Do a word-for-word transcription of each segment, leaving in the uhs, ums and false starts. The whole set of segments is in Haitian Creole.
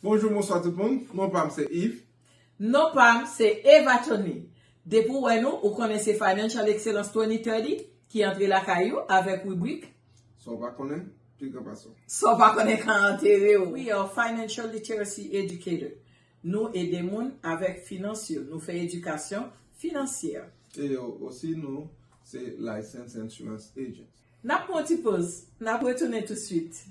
Bonjou, bonswa tout moun. Non pa m se Yves. Non pa m se Eva Tony. Depi w wè nou, ou konnen se Financial Excellence twenty thirty ki antre lakay ou avèk ribrik Sa w pa konnen, pi gran pase w. Sa w pa konnen ka antere w. We are financial literacy educator. Nou ede moun avèk finans yo. Nou fè edikasyon finansyè. E osi nou se licensed insurance agents. N ap pran yon ti poz. N ap retounen tousuit.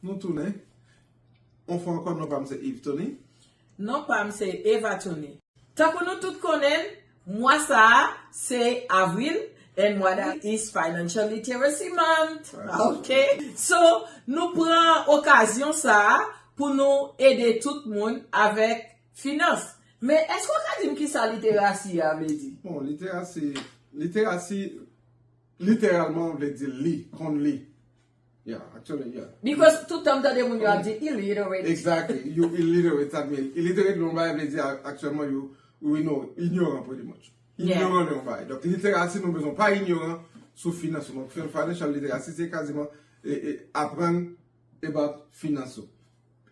Nou tounen. Yon fwa ankò, non pa m se Yves Tony. Non pa m se Eva Tony. Tankou nou tout konnen l, mwa sa a se avril, and mwa d'avril is Financial Literacy Month. Ok? So, nou pran okazyon sa a pou nou ede tout moun avèk finans. Men èske w ka di m kisa literasi a vle di? Bon, literasi, literasi, literalman, vle di li, konn li. Yeah, actually, yeah. Because tout tan m tande moun yo ap di illiterate. Exactly. You illiterate, sa vle di illiterate, yon bagay vle di a- aktyèlman, you, you know, inyoran, pretty much. Yeah. Inyoran nan yon bagay. Donk, literasi, nou bezwen pa inyoran sou finans. Donk, fin- financial literacy, se kaziman e, e, aprann about finans ou.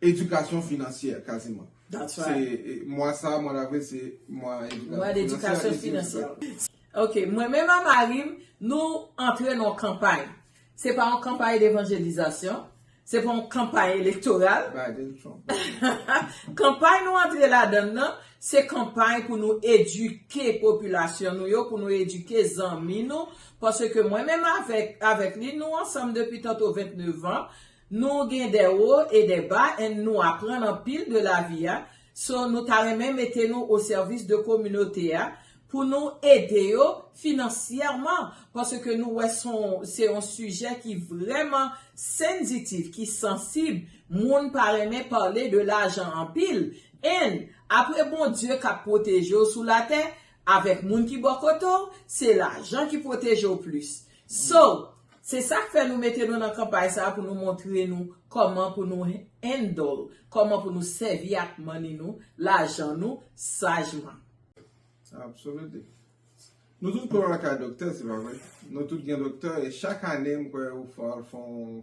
Edikasyon finansyè, kaziman. That's right. Se, e, mwa sa, mwa davril, se mwa edikasyon finansyè. Mwa edikasyon finansyè. Ok, mwen menm a mari m, nou antre nan yon kanpay. Se pa yon kanpay devanjelizasyon, se pa yon kanpay elektoral. Biden, Trump. Kanpay nou antre ladan l nan, se kanpay pou nou edike popilasyon nou yo, pou nou edike zanmi nou, paske mwen menm avèk, avèk li, nou ansanm depi tanto vennèf an, nou gen de wo e de ba, and nou aprann anpil de lavi a. So, nou ta renmen mete nou o sèvis de kominote a pou nou ede yo finansyèman, paske nou wè se yon, se yon sijè ki vrèman sensitive, ki sansib. Moun pa renmen pale de lajan anpil. And apre Bondye k ap pwoteje w sou latè, avèk moun ki bò kote w, se lajan ki pwoteje w plis. So, se sa k fè nou mete nou nan kanpay sa a pou nou montre nou kòman pou nou handle, kòman pou nou sèvi ak money nou, lajan nou, sajman. Absolutely. Nou tout konnen w al kay doktè, se pa vre? Nou tout gen doktè, e chak ane, m kwè ou fè, fè yon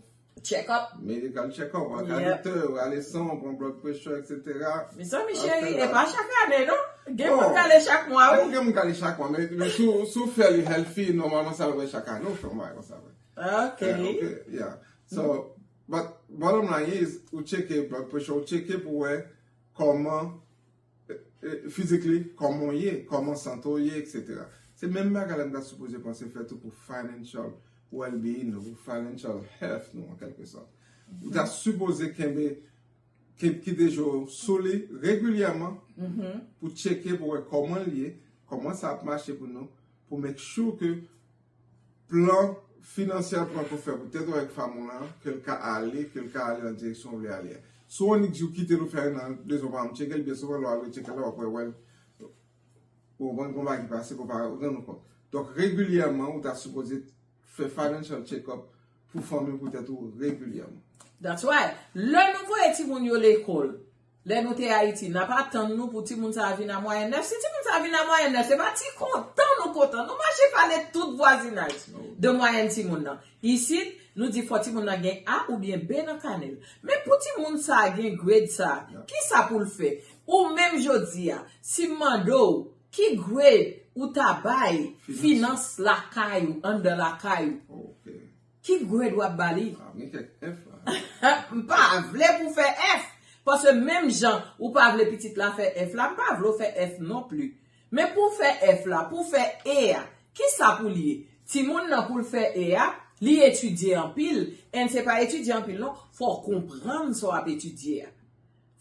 check up. Medical check up, w al kay doktè, w ale san, w pran blood pressure, et cetera. Mezanmi cheri, e pa chak ane non. Gen moun k ale chak mwa, wi. Bon, gen moun k ale chak mwa, men, men si w, si w fairly healthy, nòmalman sa dwe chak ane w fè yon bagay konsa, vre. Ok. Eh, ok, yeah. So, but bottom line is, ou tcheke blood pressure, ou tcheke pou wè kòman e, e, physically, kòman w ye, kòman sante w ye, et cetera. Se menm bagay la nou ta sipoze panse fè tou pou financial well-being nou, pou financial health nou, an kèlke sòt. Ou ta sipoze kenbe, ke, kite je w sou li regilyèman pou tcheke, pou wè kòman l ye, kòman sa ap mache pou nou, pou make sure ke plan finansyè, plan ke w fè pou tèt ou avèk fanmi w lan, ke l ka ale, ke l ka ale nan direksyon w vle ale a. Si w annik di w kite l, ou fè nan dezòd, ou pa janm tcheke l, byen souvan lè w al retcheke l la, w ap wè, wè l, ou konprann, gen yon bagay ki pase, ke w pa rann ou kont. Donk, regilyèman, ou ta sipoze fè financial check-up pou fanmi w, pou tèt ou regilyèman. That's why. Lè nou voye timoun yo lekòl, lè nou te Ayiti, n ap atann nou pou timoun sa a vin a mwayèn nèf. Si timoun sa a vin a mwayèn nèf, se pa ti kontan nou kontan. Nou mache pale tout vwazinaj de mwayèn timoun nan. Isit, nou di fò timoun nan gen A oubyen B nan kanè l. Men pou timoun sa a gen grade sa a, kisa pou l fè? Ou menm jodi a, si m mande w, ki grade ou ta bay finans lakay ou, anndan lakay ou? Ok. Ki grade w ap ba li? Ah, gen kèk F la. M pa vle pou fè F. Paske menm jan ou pa vle pitit la fè F la, m pa vle w fè F non pli. Men pou w fè F la, pou w fè E a, kisa pou l ye? Timoun nan pou l fè E a, li etidye anpil, and se pa etidye anpil non, fò w konprann sa w ap etidye a.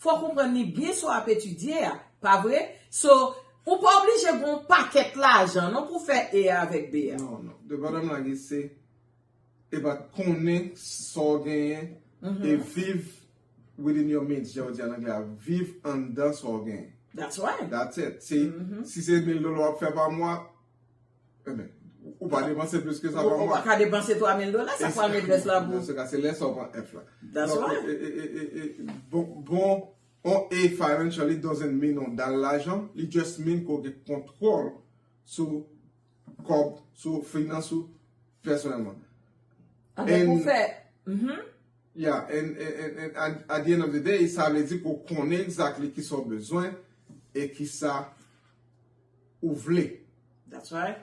Fò w konprann li byen sa w ap etidye a, pa vre? So, ou pa oblije gen yon pakèt lajan non pou w fè E a avèk B a. Non, non. The bottom line is se e pa konnen sa w genyen e viv within your means, jan yo di an anglè a, viv anndan sa w genyen. That's right. That's it. Si, si se mil dola w ap fè pa mwa, enben, ou pa depanse plis ke sa pa mwa. Ou pa ka depanse twa mil dola, sa twa mil dola la pou. Nan se ka, se lè sa w pran F la. That's right. Donk, e, e, e, e, e, bon, bon, on A financially doesn't mean on dal lajan, li just mean ke w gen kontwòl sou kòb sou finans ou pèsonèlman. Anben pou fè. Mhm. Yeah, and, and, and, and at, at the end of the day, sa vle di ke w konnen exactly ki sa w bezwen e ki sa ou vle. That's right.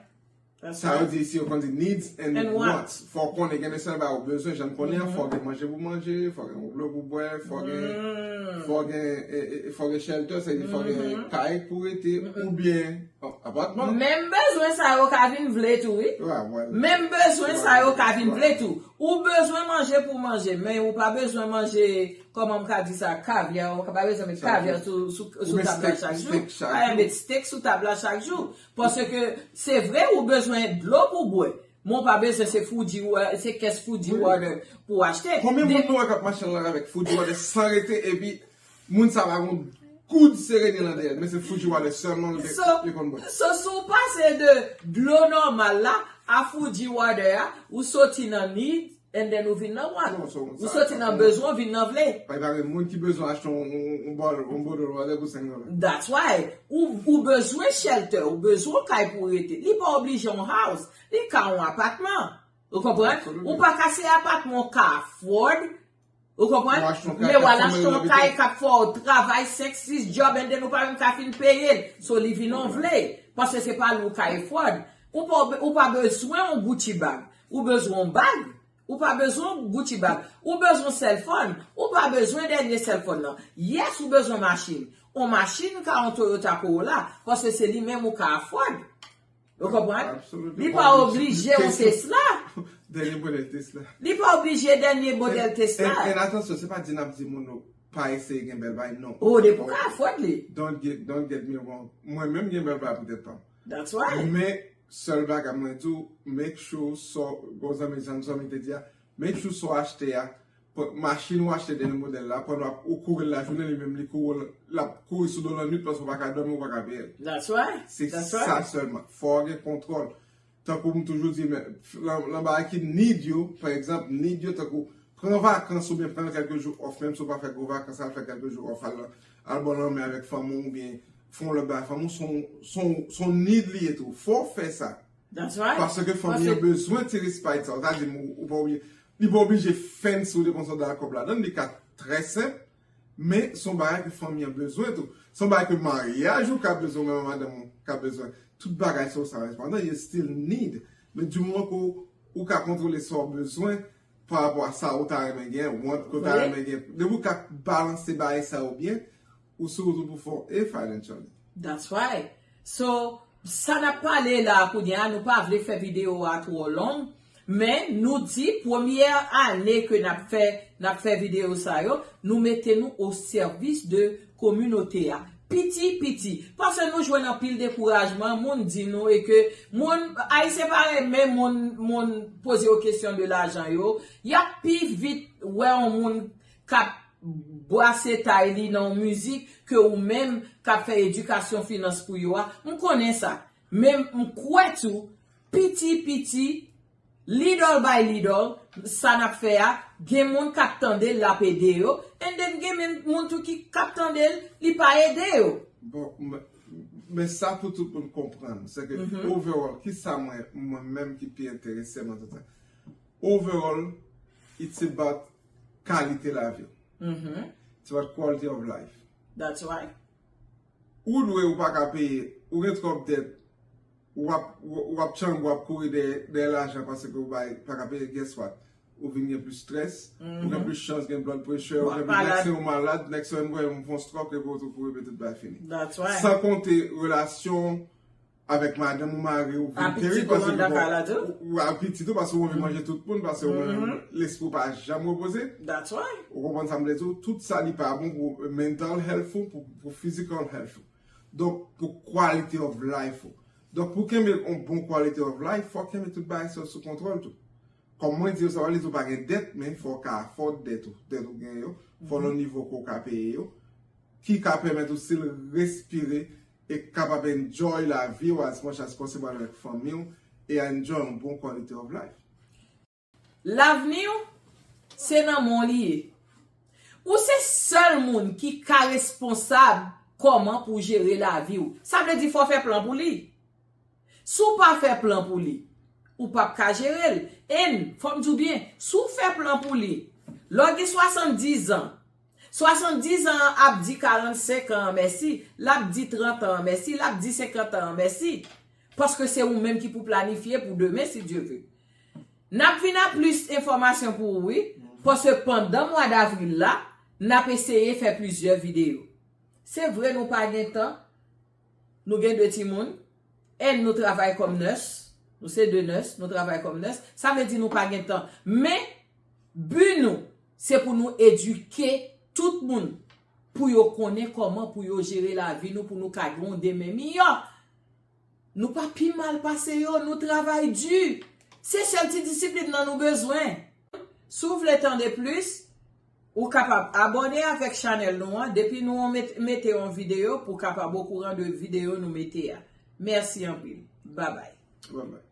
That's Sa yo right. di isi, yo konn di needs and, And wants. wants. Fò w konnen gen de sèl bagay ou bezwen, jan m konnen an, fò w gen manje pou manje, fò w gen dlo pou bwè, fò w gen, fò w gen, e, e, fò w gen shelter, sa vle di fò w gen kay pou rete, oubyen, oh, apatman. Menm bezwen sa yo ka vin vle tou, wi. Ouais, ouais. Menm bezwen sa yo ka vin vle tou. Ou bezwen manje pou manje, men ou pa bezwen manje, kòman m ka di sa, kavya, ou pa bezwen met kavya sou, sou, sou tab la chak jou. Ou pa met steak sou tab la chak jou. Paske se vre ou bezwen dlo pou bwè. Men ou pa bezwen se Fuji wa- se kès Fuji water pou w achte. Konbyen moun nou wè k ap mache nan lari avèk Fuji water san rete epi moun sa pa gon goud serene nan dèyè l, men se Fuji water sèlman li li konn bwè. So si w pase de dlo nòmal la a Fuji water a, ou soti nan need and then ou vin nan want. Ou soti nan bezwen, ou vin nan vle. Pa gen moun ki bezwen achte yon bòl, yon bòl water pou senk dola. That's why. Ou, ou bezwen shelter, ou bezwen yon kay pou w rete. Li pa oblije yon house, li ka yon apatman. Ou konprann? Ou pa ka se apatman ou ka afford. Ou konprann? Men w al achte yon kay k ap fè w travay senk, sis job and then ou pa menm ka fin peye l. So li vin yon vle. Paske se pa li ou ka afford. Ou pa, ou pa bezwen yon Gucci bag. Ou bezwen yon bag. Ou pa bezwen yon Gucci bag. Ou bezwen cell phone. Ou pa bezwen dènye cell phone nan. Yes, ou bezwen machin. Yon machin ka yon Toyota Corolla. Paske se li menm ou ka afford. Ou konprann? Li pa oblije yon Tesla. Dènye modèl Tesla. Li pa oblije dènye modèl Tesla. And, and atansyon, se pa di n ap di moun yo pa eseye gen bèl bagay, non. Oh, depi ou ka afford li. Don't get, don't get me wrong. Mwen menm gen bèl bagay pou tèt pa m. That's right. Men sèl bagay mwen di w, make sure sa, bon zanmi, jan zanmi te di a, make sure sa w achte a, machin ou achte dènye modèl la, pandan w ap ou kouri l lajounen, li menm li kouri l, l ap kouri sou do lannwit paske w pa ka dòmi, ou pa ka peye l. That's right. Se sa sèlman. Fò w gen kontwòl. Tankou m toujou di, men, nan, nan bagay ki need yo, pa egzanp, need yo, tankou pran vakans oubyen pran kèlke jou off, menm si w pa fè gwo vakans, al fè kèlke jou off, al, al bò lanmè avèk fanmi w oubyen fè yon lòt bagay. Fanmi w se yon, se yon, se yon need li ye tou. Fò w fè sa. That's right. Paske fanmi an bezwen ti respite sa. Sa di, ou pa oblije, li pa oblije fancy ou depanse yon dal kòb ladan, li ka trè senp, men se yon bagay ke fanmi an bezwen tou. Se yon bagay ke maryaj ou ka bezwen, menm madanm ou ka bezwen. Tout bagay sa yo sa respondan, you still need. Men di moman ke ou, ou ka kontwole sa w bezwen pa rapò a sa ou ta renmen gen, want ke w ta renmen gen. Depi ou ka balanse bagay sa yo byen, ou sou wout ou pou fè yon e financially. That's right. So, sa n ap pale la kounye a, nou pa vle fè videyo a twò long, men nou di premyè ane ke n ap fè, n ap fè videyo sa yo, nou mete nou o sèvis de kominote a. Piti, piti. Paske nou jwenn anpil dekourajman, moun di nou e ke moun, Ayisyen pa renmen moun, moun poze yo kesyon de lajan yo, y ap pi vit wè yon moun k ap bwase tay li nan yon mizik ke ou menm k ap fè edikasyon finans pou yo a. M konnen sa. Men m kwè tou, piti piti, little by little, sa n ap fè a, gen moun k ap tande l, l ap ede yo, and then gen men moun tou ki k ap tande l, li pa ede yo. Bon, men, men sa pou tout moun konprann, se ke overall, ki sa mwen, mwen menm ki pi enterese mwen tout sa? Overall, it's about kalite lavi. It's about quality of life. That's right. Ou dwe, ou pa ka peye, ou gen twòp dèt, w ap, w ap tchange, w ap kouri dèyè, dèyè lajan paske ou bay, pa ka peye, guess what? Ou vin gen plis stress, ou gen plis chans gen blood pressure, ou gen plis, next thing ou malad, next thing ou fè yon stroke, epi ou tou kouri, epi tout bagay fini. That's right. San konte relasyon avèk madanm ou mari ou vin terib paske ou, ou, ou a pitit ou paske ou anvi manje tout moun, paske ou menm lespri ou pa janm repoze. That's right. Ou konprann sa m vle di w? Tout sa li pa bon pou mental health ou, pou, pou physical health ou. Donk, pou quality of life ou. Donk, pou kenbe yon bon quality of life, fòk kenbe tout bagay sa sou kontwòl tou. Kòm mwen di w, sa pa vle di w pa gen dèt, men fò w ka afford dèt ou, dèt ou gen yo, fò nan nivo ke w ka peye yo, ki ka pèmèt ou still respire e kapab enjoy lavi w as much as possible avèk fanmi w e enjoy yon bon quality of life. Lavni w, se nan men w li ye. Ou se sèl moun ki ka responsab kòman pou w jere lavi w. Sa vle di fò w fè plan pou li. Si w pa fè plan pou li, ou p ap ka jere l. And, fò m di w byen, si w fè plan pou li, lè w gen swasanndizan, swasanndizan an ap di karannsenk an an mèsi, l ap di trant an an mèsi, l ap di senkant an an mèsi. Paske se ou menm ki pou planifye pou demen, si Dye ve. N ap vin ak plis enfòmasyon pou ou, wi. Paske pandan mwa davril la, n ap eseye fè plizyè videyo. Se vre nou pa gen tan, nou gen de timoun, and nou travay kòm nès, nou se de nès, nou travay kòm nès, sa vle di nou pa gen tan. Men, bi nou, se pou nou edike tout moun, pou yo konnen kòman pou yo jere lavi nou, pou nou ka gen yon demen miyò. Nou pa pi mal pase yo, nou travay di. Se sèl ti disiplin nan nou bezwen. Si w vle tande plis, ou kapab abòne avèk chanèl nou an depi nou met- mete yon videyo pou w kapab okouran de videyo nou mete a. Mèsi anpil. Babay. Bye bye.